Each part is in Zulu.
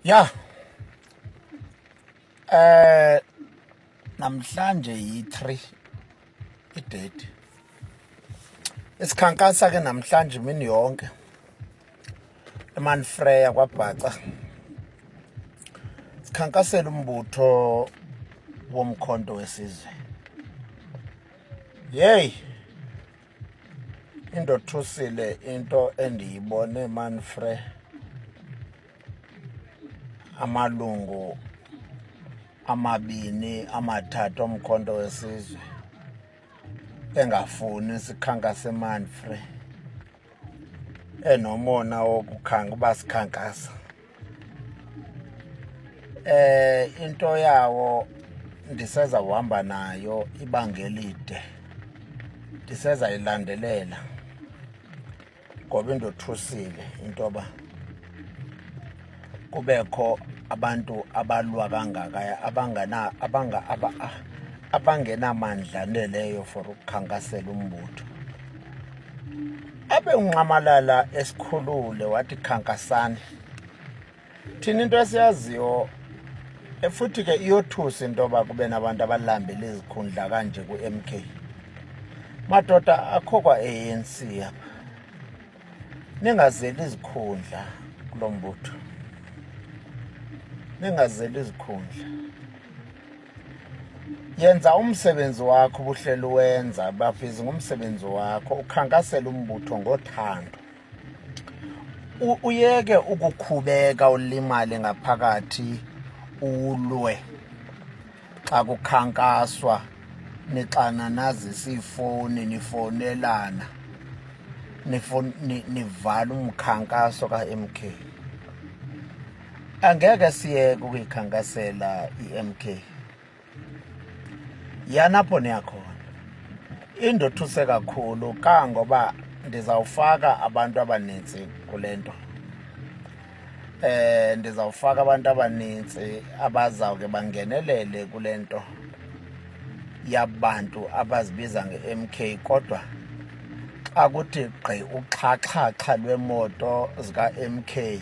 Ya. Namhlanje yi-3 idate. Isikhankasa ke namhlanje imini yonke. EManfreya kwaBhaca. Sikhankasela umbutho womkhonto wesizwe. Yey. Indothusile into endiyibone Manfre amalungu amabini amathathu omkhonto wesizwe engafuni sikhankase Manfre enomona wokukhanga uba sikhankasa. Into yawo ndiseza uhamba nayo ibanga elide, ndiseza ilandelela ngoba indothusile into yoba kubekho abantu abalwa kangaka, abangena abanga aba abangenamandla aneleyo for ukukhankasela umbutho. Abe unqamalala esikhulule wathi khankasani. Thina into esiyaziyo, futhi ke iyothusa into yoba kube nabantu abalambele izikhundla kanje ku-MK. Madoda, akho kwa-ANC apha, ningazeli izikhundla kulo mbutho, ningazeli izikhundla. Yenza umsebenzi wakho ubuhleli wenza, bafezi ngumsebenzi wakho, ukhankasela umbutho ngothando. Uyeke ukukhubeka ulimale ngaphakathi, ulwe xa kukhankaswa, nixananazisa iifowuni, nifonelana, nivala umkhankaso ka-MK. Angeke siyeke ukuyikhankasela i-MK. Yani apho niyakhona. Indothuse kakhulu kangoba ndizawufaka abantu abaninzi kule nto. Ndizawufaka abantu abaninzi abazawuke bangenelele kule nto yabantu abazibiza nge-MK, kodwa xa kuthi gqi uxhaxhaxha lwemoto zika-MK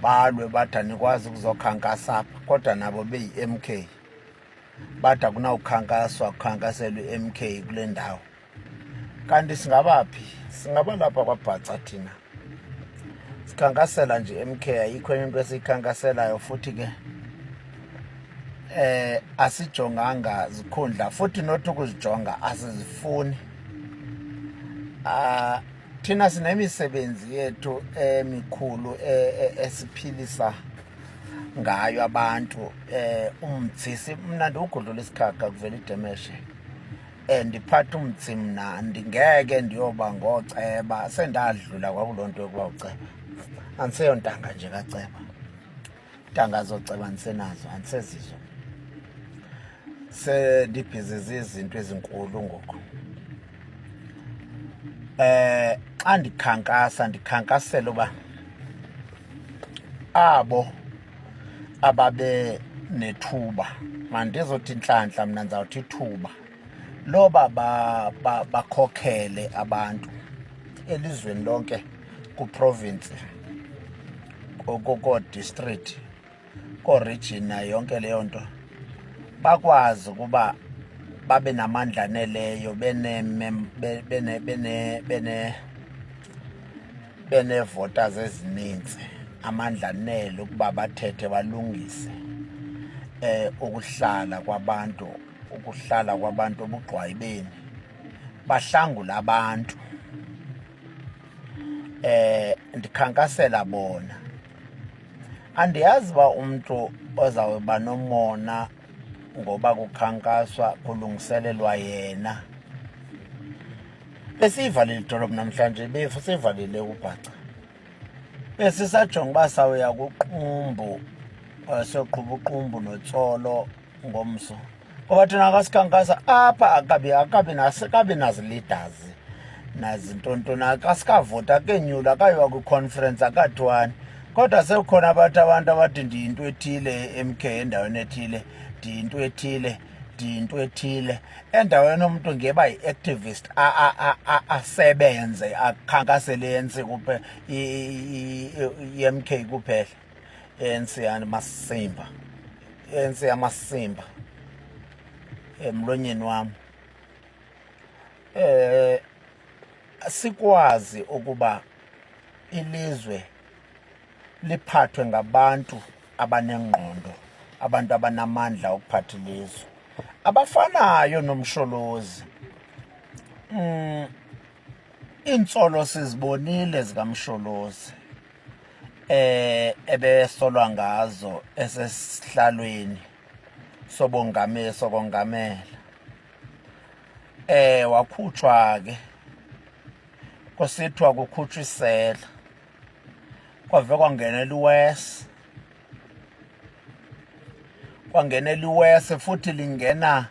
balwe, bathi anikwazi ukuzokhankasa apha, kodwa nabo beyi-MK, bathi akunawukhankaswa, kukhankaselwa i-MK kule ndawo. Kanti singabaphi? Singaba lapha kwaBhaca thina, sikhankasela nje MK, ayikho enye into esiyikhankaselayo. Futhi ke asijonganga zikhundla, futhi not ukuzijonga, asizifuni. Ah, thina sinemisebenzi yethu emikhulu esiphilisa ngayo abantu. Umtsi, mna ndiwugudlula isikhakha kuvela idemeshe, ndiphatha umtsi mna, ndingeke ndiyoba ngoceba, sendadlula kwakuloo nto yokuba uceba. Andiseyontanga nje kaceba, ntanga zoceba andisenazo, andisezizo, sendibhizi zizinto ezinkulu ngoku. Xa ndikhankasa, ndikhankasela uba abo ababe nethuba, mandizothi intlantla, mna ndizawuthi ithuba loba bakhokhele abantu elizweni lonke, kuprovince, koo-district, koo-region, nayo yonke leyo nto, bakwazi ukuba babe namandla aneleyo, bene bene bene bene bene-voters ezininzi, amandla anele ukuba bathethe, balungise ukuhlala kwabantu, ukuhlala kwabantu obugqwayibeni, bahlangula abantu. Ndikhankasela bona. Andiyazi uba umntu ozawuba nomona ngoba kukhankaswa kulungiselelwa yena. Besiyivalile idolophu namhlanje, besiyivalile uBhaca. Besisajonga uba sawuya kuQumbu, siyoqhuba uQumbu noTsolo ngomso, ngoba thina kasikhankasa apha akabi nazi-leaders nazintontoni, akasikavoti, akenyula, akayiwa kwi-conference, akathiwani, kodwa sekukhona abathi abantu abathi ndiyinto ethile e-MK endaweni ethile, ndiyinto ethile, ndiyinto ethile endaweni. Umuntu ngeba yi-activist, asebenze, akhankasele i-ANC kuphela, i-MK kuphela. ANC yamasimba, ANC yamasimba emlonyeni wami. Sikwazi ukuba ilizwe liphathwe ngabantu abanengqondo, abantu abanamandla okuphatha ilizwe, abafanayo noMsholozi. Insolo sizibonile zikaMsholozi ebesolwa ngazo esesihlalweni sobongameli, sokongamela. Wakhutshwa ke, kusithiwa kukhutshwa isela, kwave kwangenela iwesi, kwangenela iwesi futhi lingena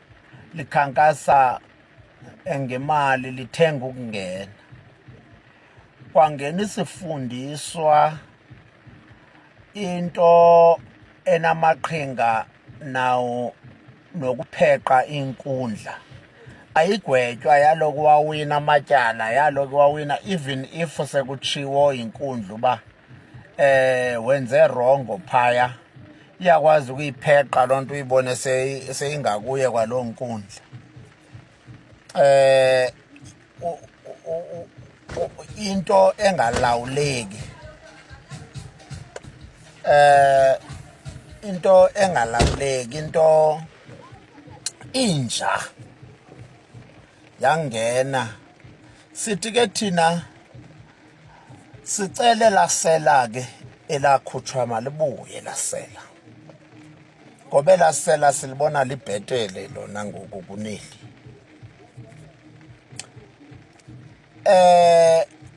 likhankasa ngemali, lithenga ukungena. Kwangena isifundiswa, into enamaqhinga nawo nokupheqa inkundla, ayigwetywa, yaloku wawina amatyala, yaloku wawina even if sekutshiwo inkundla uba wenze wrong phaya, iyakwazi ukuyipheqa loo nto, uyibone seyingakuye kwaloo nkundla. Into engalawuleki, into engalawuleki, into inja yangena. Sithi ke thina sicele lasela ke elakhutshwa malibuye lasela, ngoba elasela silibona libhetele lona ngoku kuneli.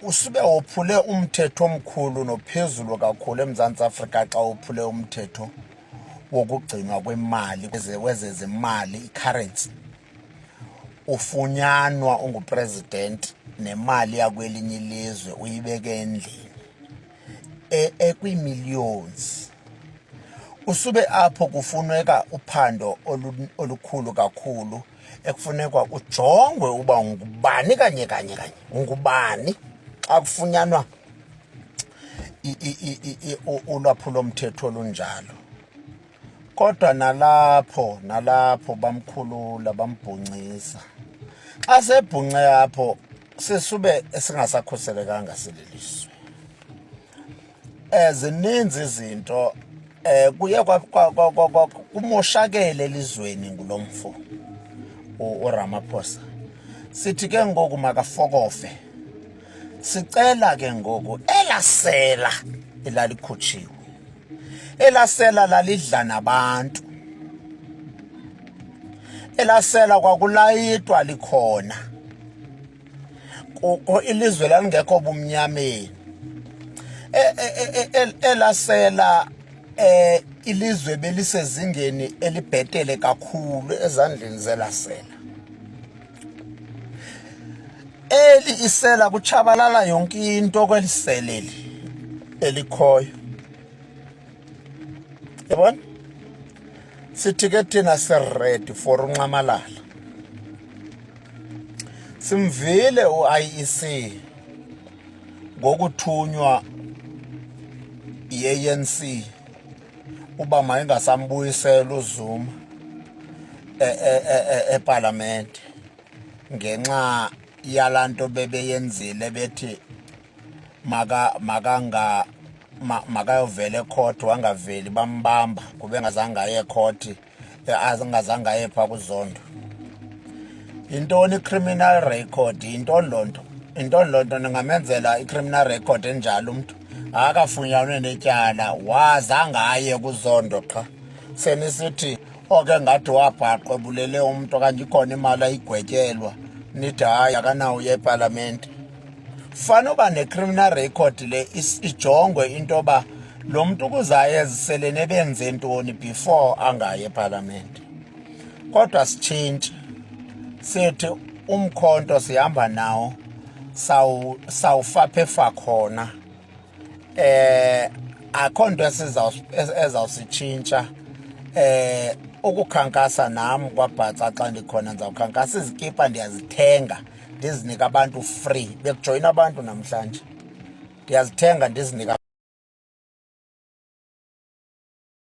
Usube wophule umthetho omkhulu nophezulu kakhulu eMzantsi Afrika xa uphule umthetho wokugcinwa kwemali wezezimali, i-currency. Ufunyanwa ungupresident nemali yakwelinye ilizwe, uyibeke endlini ekwii-millions. Usube apho kufuneka uphando olukhulu kakhulu, ekufunekwa ujongwe uba ungubani kanye kanye kanye, ungubani xa kufunyanwa ulwaphulomthetho olunjalo. Kodwa nalapho bamkhulula, bambhungcisa. Xa sebhunce apho, sisube esingasakhuselekanga silelizwe. Zininzi izinto, kuye kumoshakele elizweni ngulomfo uRamaphosa. Sithi ke ngoku makafokofe. Sicela ke ngoku elasela elalikhutshiwe, elasela lalidla nabantu, elasela kwakulayitwa likhona, kukho ilizwe lalingekho bumnyameni. Elasela ilizwe belisezingeni elibhetele kakhulu ezandleni zelasela. Eli isela kutshabalala yonke into kweliseleli elikhoyo, yabona. Sithi ke thina si-ready for unxamalala. Simvile u-IEC ngokuthunywa yi-ANC uba mayingasambuyisela uZuma eParliament ngenxa yalanto bebeyenzile, bethi maka makanga makayovela ecourt, wangaveli, bambamba kube ngazange aye ecourt, angazange aye phaa kuZondo. Yintoni i-criminal record? Yintoni loo nto? Yintoni loo nto? Ningamenzela i-criminal record enjalo umntu akafunyanwe netyala, wazange aye kuZondo, qha senisithi oke ngathi wabhaqwa ebulele umntu okanye ikhona imali ayigwetyelwa, nithi hayi, akanawo uya epalamente. Fana uba ne-criminal record le ijongwe into yoba lo mntu ukuze aye eziseleni ebenze ntoni before angayi epalamente. Kodwa sitshintshe, sithi umkhonto sihamba nawo, sawufaphefa khona. Akho nto ezawusitshintsha. Ukukhankasa nam kwaBhaca, xa ndikhona ndizawukhankasa. Izikipa ndiyazithenga, ndizinike abantu free. Bekujoyina abantu namhlanje, ndiyazithenga, ndizinike.